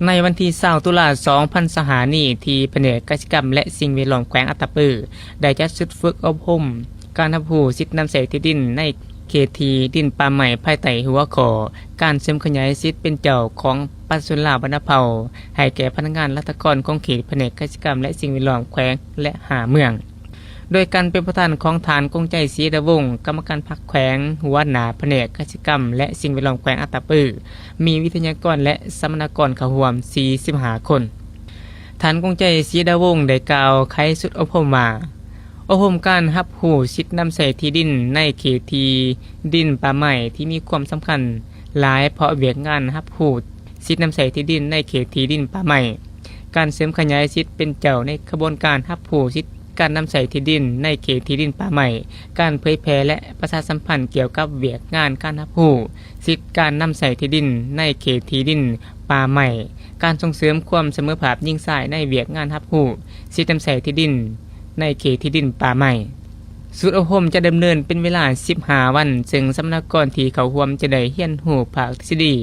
ໃນວັນທີຊາວຕຸລາ ສອງພັນຊາວຫ້ານີ້ ທີ່ພະແນກກະສິກຳ ແລະ ສິ່ງແວດລ້ອມແຂວງອັດຕະປື ໄດ້ຈັດຊຸດຝຶກອົບຮົມການຮັບຮູ້ສິດນຳໃຊ້ທີ່ດິນໃນເຂດທີ່ດິນປ່າໄມ້ ພາຍໃຕ້ຫົວຂໍ້ ການເສີມຂະຫຍາຍສິດເປັນເຈົ້າຂອງປະຊາຊົນລາວບັນດາເຜົ່າ ໃຫ້ແກ່ພະນັກງານລັດຖະກອນຂົງເຂດພະແນກກະສິກຳ ແລະ ສິ່ງແວດລ້ອມແຂວງ ແລະ ຫ້າເມືອງ. ໂດຍການເປັນປະທານຂອງທ່ານ ກົງໄຈ ສີດາວົງ ກຳມະການພັກແຂວງ, ຫົວໜ້າພະແນກກະສິກຳ ແລະ ສິ່ງແວດລ້ອມແຂວງອັດຕະປື, ມີວິທະຍາກອນ ແລະ ສຳມະນາກອນເຂົ້າຮ່ວມ ສີ່ສິບຫ້າຄົນ. ທ່ານ ກົງໄຈ ສີດາວົງ ໄດ້ກ່າວໄຂຊຸດອົບຮົມວ່າ, ອົບຮົມການຮັບຮູ້ສິດນຳໃຊ້ທີ່ດິນໃນເຂດທີ່ດິນປ່າໄມ້ທີ່ມີຄວາມສຳຄັນຫຼາຍ ເພາະວຽກງານຮັບຮູ້ສິດນຳໃຊ້ທີ່ດິນໃນເຂດທີ່ດິນປ່າໄມ້, ການເສີມຂະຫຍາຍສິດເປັນເຈົ້າໃນຂະບວນການຮັບຮູ້ສິດ ການນຳໃຊ້ທີ່ດິນໃນເຂດທີ່ດິນປ່າໄມ້, ການເຜີຍແຜ່ ແລະ ປະຊາສຳພັນກ່ຽວກັບວຽກງານການຮັບຮູ້ສິດການນຳໃຊ້ທີ່ດິນໃນເຂດທີ່ດິນປ່າໄມ້, ການສົ່ງເສີມຄວາມສະເໝີພາບຍິງຊາຍໃນວຽກງານຮັບຮູ້ສິດນຳໃຊ້ທີ່ດິນໃນເຂດທີ່ດິນປ່າໄມ້. ຊຸດອົບຮົມຈະດຳເນີນເປັນເວລາສິບຫ້າວັນ, ເຊິ່ງສຳມະນາກອນທີ່ເຂົ້າຮ່ວມຈະໄດ້ຮຽນຮູ້ພາກທິດສະດີ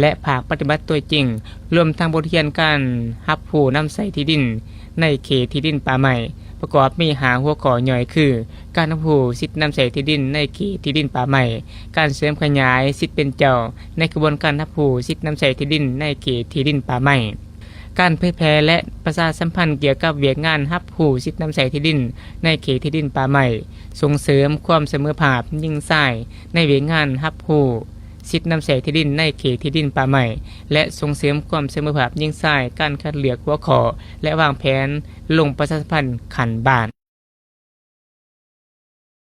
ແລະ ພາກປະຕິບັດຕົວຈິງ, ລວມທັງບົດຮຽນການຮັບຮູ້ນຳໃຊ້ທີ່ດິນໃນເຂດທີ່ດິນປ່າໄມ້. ປະກອບມີຫ້າຫົວຂໍ້ຍ່ອຍຄື ການຮັບຮູ້ສິດນຳໃຊ້ທີ່ດິນໃນເຂດທີ່ດິນປ່າໄມ້, ການເສີມຂະຫຍາຍສິດເປັນເຈົ້າໃນຂະບວນການຮັບຮູ້ສິດນຳໃຊ້ທີ່ດິນໃນເຂດທີ່ດິນປ່າໄມ້, ການເຜີຍແຜ່ ແລະ ປະຊາສຳພັນກ່ຽວກັບວຽກງານຮັບຮູ້ສິດນຳໃຊ້ທີ່ດິນໃນເຂດທີ່ດິນປ່າໄມ້, ສົ່ງເສີມຄວາມສະເໝີພາບຍິງຊາຍໃນວຽກງານຮັບຮູ້ສິດນຳໃຊ້ທີ່ດິນໃນເຂດທີ່ດິນປ່າໄມ້ ແລະ ສົ່ງເສີມຄວາມສະເໝີພາບຍິງຊາຍ, ການຄັດເລືອກຫົວຂໍ້ ແລະ ວາງແຜນລົງປະຊາສຳພັນຂັ້ນບ້ານ.